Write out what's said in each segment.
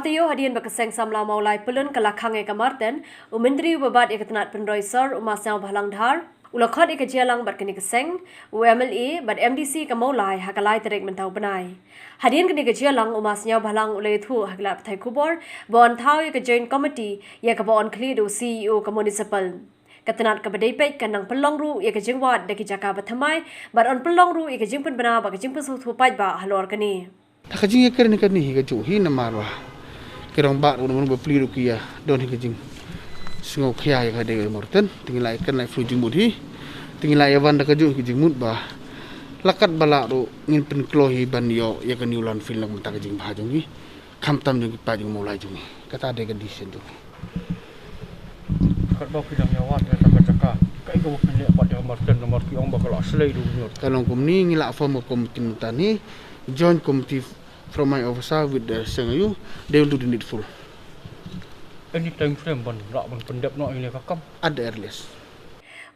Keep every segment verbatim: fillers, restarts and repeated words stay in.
Te ïoh hadien ba ka seng samla Mawlai Pyllun ka la khang ïa ka Martin, u Myntri uba bat ïa ka tnat pynroi sor u Ma Sniawbhalang Dhar u la khot ïa ka jingïalang bad kane ka seng, u M L A bad M D C ka Mawlai ha ka lai tarik mynta u bnai. Hadien kane ka jingïalang u Ma Sniawbhalang u la ïathuh ha ki lad pathai khubor ba yn thaw ïa ka joint committee ïa kaba yn khlieh da u C E O ka municipal. Ka tnat kaba dei peit kan nang pynlong ruh ïa ka jingwad da ki jaka ba thymmai bad yn pynlong ruh ïa ka jingpynbna bad ka jingpynsngewthuh paidbah halor kane. Ha ka jingïakren kane hi kajuh hi namar ba ki rangbah ruh namar ba pli ruh ki ïa don hi ka jingsngewkhia ïa ka dei ka Martin. Te ngi la ïakren la ïa phi jingmut hi. Te ngi la ïa wan da kajuh hi ka jingmut ba la katba lah ruh ngin pynkloi hi ban ïoh ïa ka new landfill na ka bynta ka jingbha jong ngi, khamtam jong ki paid jong Mawlai jong ngi. Kata dei ka decision jong ngi. Katba phi dang ïa wad ïa ka jaka, kaei kaba phin leh pat ïa ka Martin namar ki ong ba ka la slei da u Mynnor? Ka long kumne, ngi la form ka committee mynta ne, joint committee from my officer with the seng aïu, they will do the needful. Any time frame ban lah ban pyndep noh ïa kane ka kam? At the earliest.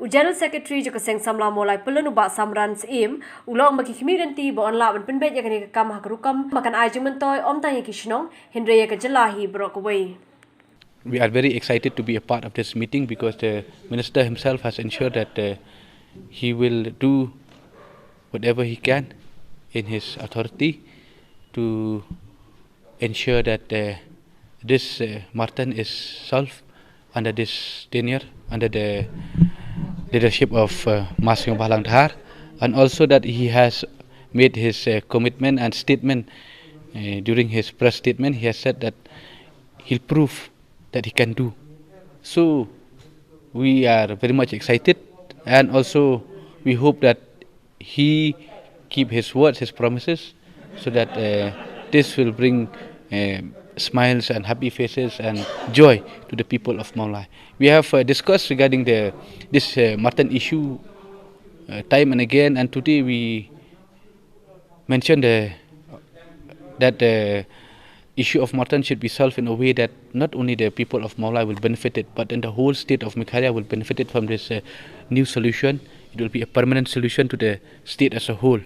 U General Secretary jong ka seng samla Mawlai Pyllun u Bah Samran Syiem u la ong ba ki khmih lynti ba yn lah ban pynbeit ïa kane ka kam ha ka rukom ba kan ai jingmyntoi ym tang ïa ki shnong hynrei ïa ka jylla hi baroh kawei. We are very excited to be a part of this meeting because the minister himself has ensured that uh, he will do whatever he can in his authority to ensure that uh, this uh, Martin is solved under this tenure, under the leadership of uh, Ma Sniawbhalang Dhar, and also that he has made his uh, commitment and statement uh, during his press statement. He has said that he'll prove that he can do. So we are very much excited, and also we hope that he keep his words, his promises, so that uh, this will bring uh, smiles and happy faces and joy to the people of Mawlai. We have uh, discussed regarding the this uh, Martin issue uh, time and again, and today we mentioned uh, that the issue of Martin should be solved in a way that not only the people of Mawlai will benefit it, but then the whole state of Meghalaya will benefit it from this uh, new solution. It will be a permanent solution to the state as a whole.